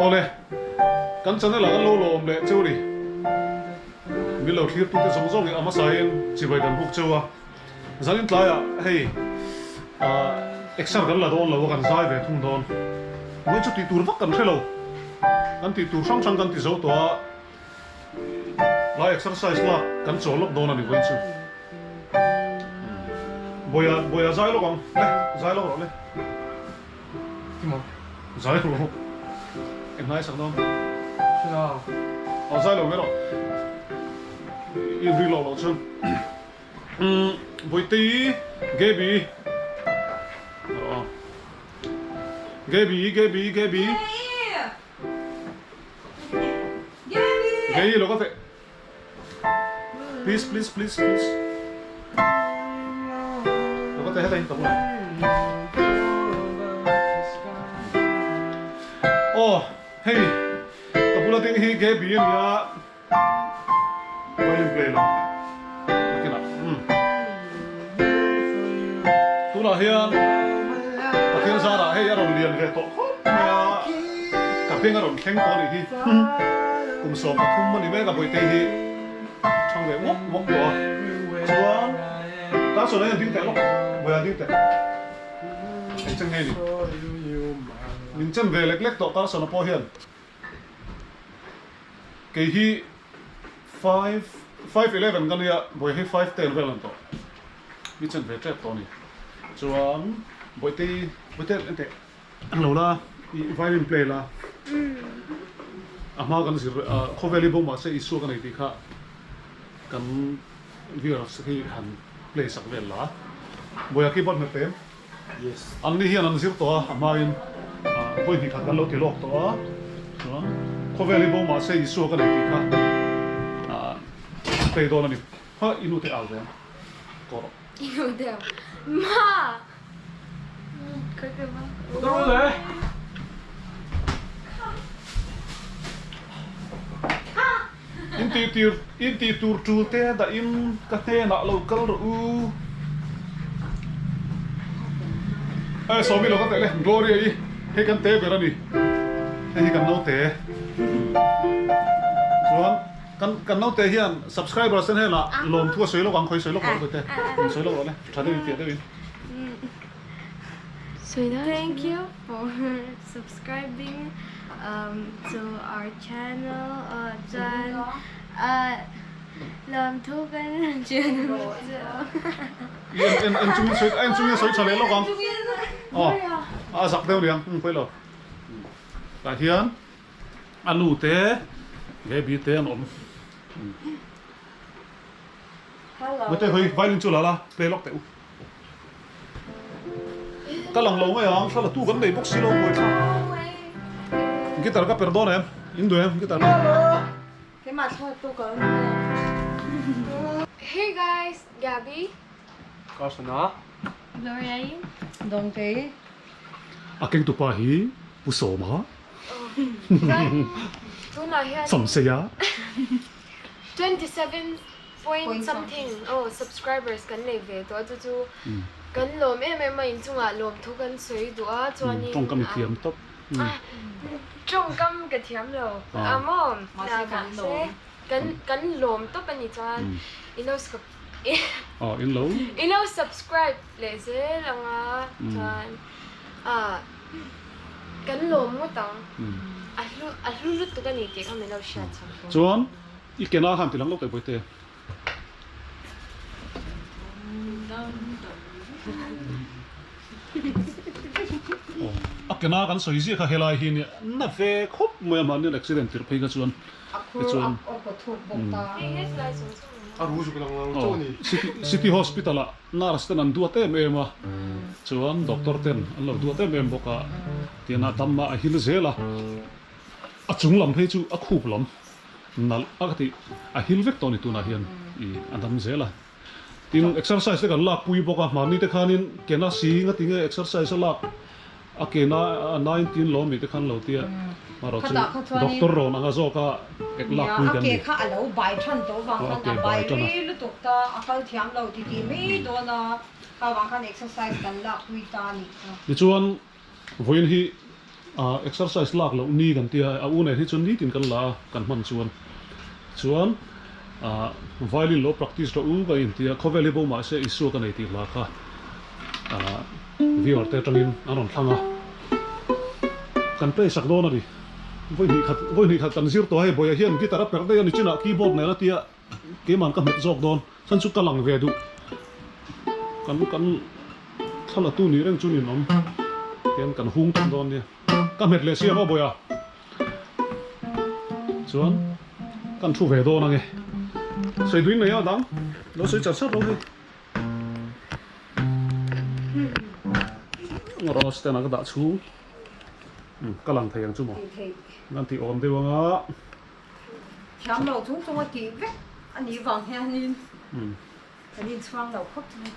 Awle, kan channel ah kan lo lawm leh cheu ni. Min lo thlir tute zawng zawng hi a hmasain chibai kan buk cheu a. Zanin tlaiah hei exer kan la dawn lo a, kan zai ve thung dawn. Vawiin chu tih tur vak kan hre lo. Kan tih tur hrang hrang kan ti zo tawh a, lai exercise lak kan chawl lawk dawn a ni vawiin chu. Bawiha, Bawiha zai lawk ang, le, zai lawk rawh le. Emaw, zai rawh. Eng hnai sak dawn? Hria. Aw zai lo mai rawh. I ri loh loh chuan. Umm, Bawihtei, Gaby. Aw. Gaby, Gaby, Gaby. Gaby! Gaby lo ka teh. Please please please please Lo ka teh heta in ka bulah Aw hei ka bula ding hi Gaby a nia Violin play lo nakinah umm Tunah hian Pathian zarah hei a rawn lian ve tawh khawp mai a ka beng a rawn thleng tawh a nih hi kum 13 a ni mek a Bawihtei hi thang ve uak uak tawh a chuan tan sawn hian ding teh lawk Bawiha ding teh eng chen nge ni min chen ve lek lek tawh Carson-a pawh hian. Kei hi 5 5:11 ka nia, Bawihi hi 5:10 vel an tawh. Mi chen ve tep tawh a ni. Chuan Bawihte Bawihte enteh an lo la i violin play la. A hma kan zir khawvel hi bo mahse Isua ka nei tih kha kan viewers hi han play sak vel la. Bawiha keyboard hmet pem. An ni hian an zir tawh a, a hmain vawi hnih khat kan lo ti lawk tawh a, chuan khawvel hi bo mah se Isua ka nei tih kha play dawn a ni. Ha i nu te au ve ang tawh rawh. I nu te au ma In tih tir in tih tur tul te dah in ka hnenah lo kal rawh u. Hei Sawmi lo ka teh le Gloria i hei kan te ber a ni hei hi kan naute chuan kan kan naute hian subscribers te hnenah lawmthu a sawi lawk ang khawi sawi lawk rawh le sawi lawk rawh le tha deuhin fiah deuhin. Thank you for subscribing to our channel chuan lawmthu kan channel chu. En en chungin sawi en chungin sawi tha leh lawk ang. Aw a zak deuh niang um pawi lo. Tah hian a nu te Gaby te an awm. Mate hawi violin chu la la play lawk teh u. Ka lang lo mai ang, thla la tu kan nei bawk si lo buai thlak. Guitar ka per dawn em? In duh em guitar? Hey guys, Gaby. Carson a. Gloria i. Dongtei. A kengtu pa hi Pu Sawma. Chuan tunah hian. Samseia. 27 Point something aw subscribers kan nei ve tawh a chu chu kan lawm em em a inchungah lawmthu kan sawi duh a chuanin Tawngkam i thiam tawp Tawngkam ka thiam lo a maw mahse kan kan lawm tawp a ni chuan i lo Aw in lo i lo subscribe leh zel anga chuan ah kan lawm ngawt ang a hlu a hlu lutuk a ni tih kha min lo hriat chhan. Chuan I ke na khan ti lang lo teh Bawihte. A ke na kan sawi ziah kha helai hi nia na ve khawp mai a mahni an accident tirh phei kha chuan tichuan City Hospital ah nurse ten an duat em em a chuan doctor ten an lo duat em em bawk a tian a dam a a hil zel a a chung lam phei chu a khup lam. Nalh a ka tih a hil vek tawh a ni tunah hian i a dam zel a. Tin exercise te kan lak pui bawk a, mahni te khanin ke na si nga tinge exercise a lak a ke na a 19 lawm mi te khan lo tia marawh chu doctor rawn anga zawk a ek lak pui kan ni. A ke kha a lo bai than tawh vang khan a bai rei lutuk ta a kal thiam lo ti tih mai dawn a. Kha vang khan exercise kan lak pui ta a nih kha. Tichuan vawiin hi exercise lak loh ni kan tia a u nen hi chuan nitin kan la a kan hman chuan chuan violin lo practice rawh u ka intia khawvel hi bo mahse Isua ka nei tih hla kha viewer te atangin an rawn thlang a kan play sak dawn a ni vawi hnih khat vawi hnih khat kan zir tawh a hei Bawiha hian guitar a perh daih a ni chinah keyboard nen a tia Keiman ka hmet zawk dawn chuan chu ka lang ve duh kan kan thla tu nih reng chu nin awm tian kan hung tawp dawn nia ka hmet leh si ang aw bawiha chuan kan thu ve dawn ange sawi duin mai a dang lo sawi char char lo hei rose ten a ka dah chhung ka lang thei ang chu maw kan tih awm deuh anga. Thiam lo chung chung a tih vek a nih vang hianin kan inchhuang lo khawp mai.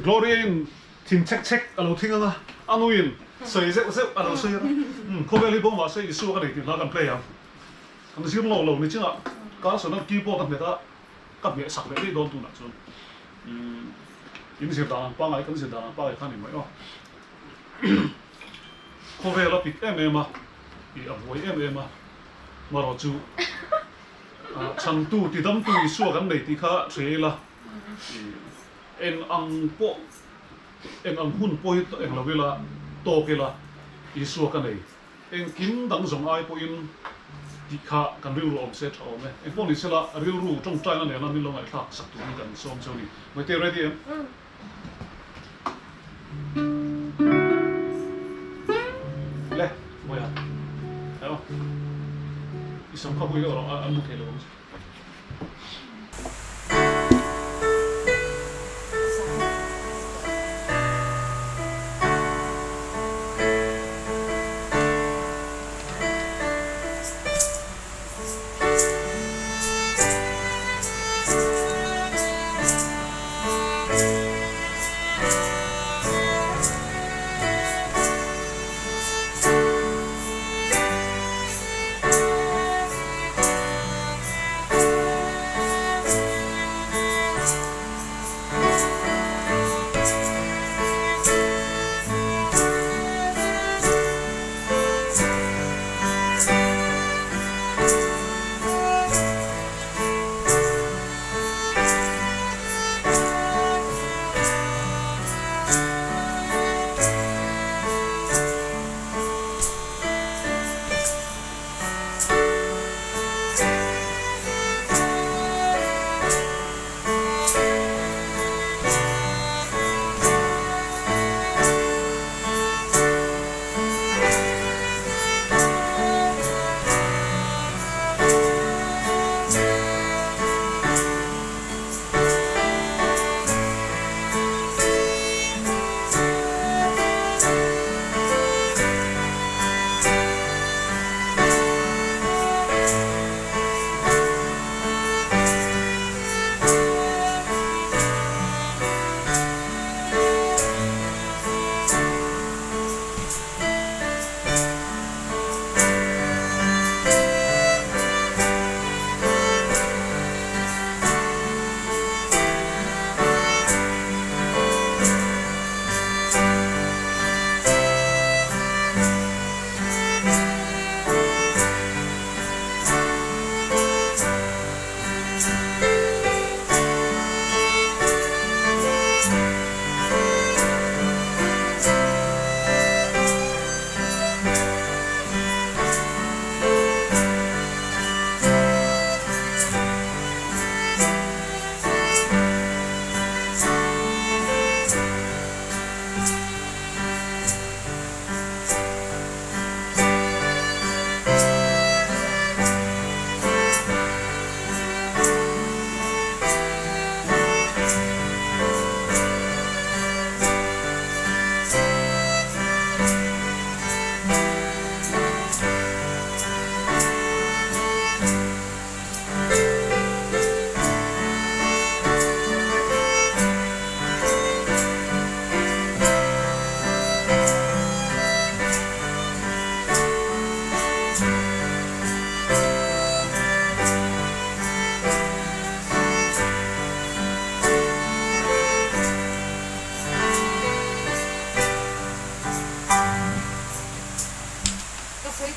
Gloria in thin chek chek a lo thing ang a, a nuin sawi zeuh zeuh a lo sawi ang a, khawvel hi bo mahse Isua ka nei tih hla kan play ang. Kan zir lo lo ni chungah Carson a keyboard a hmet a, ka hmeh sak leh daih dawn tunah chuan in zir dan ang pangai kan zir dan ang pangai kha a ni mai aw. Khawvel a pik em em a, ih a buai em em a, marawh chu chhantu tidamtu Isua kan nei tih kha hre ila, ih eng ang pawh eng ang hun pawh hi eng lo ila tawk ila Isua ka nei, engkim dang zawng ai pawhin tih kha kan rilru awm se tha awm e, engpawh ni sela rilru tawngtaina nena min lo ngaihthlak sak turin kan sawm cheu a ni. Mawite ready em? Le, mawi a. Aw. I sam kha hui deuh rawh a an hmu thei lo ang che.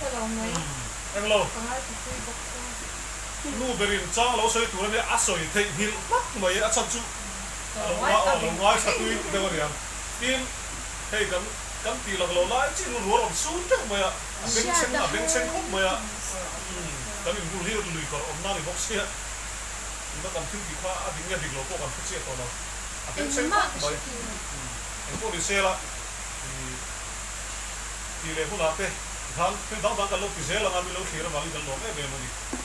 ta lo mai. Englo. Ka ngaithla tui bawk sia. Nu berin chang lo sawi tur ania a sawi theih nghilh hmak mai a chhan chu a lo a lo ngaithla tui deuh aniang. Tin, hei kan kan tih lak lo lai chiin rual rawn sur teuh mai a, a bengchheng a bengchheng khawp mai a, kan inbul hi lui kawr awmna a ni bawk sia, tuna kan thil tih kha a dik nge dik lo pawh kan hre chiah tawh lo, a bengchheng khawp mai. Engpawh ni sela ih tih leh hunah te khan thil dang dang kan lo ti zel ang a, min lo thlir avangin kan lawm em em a ni.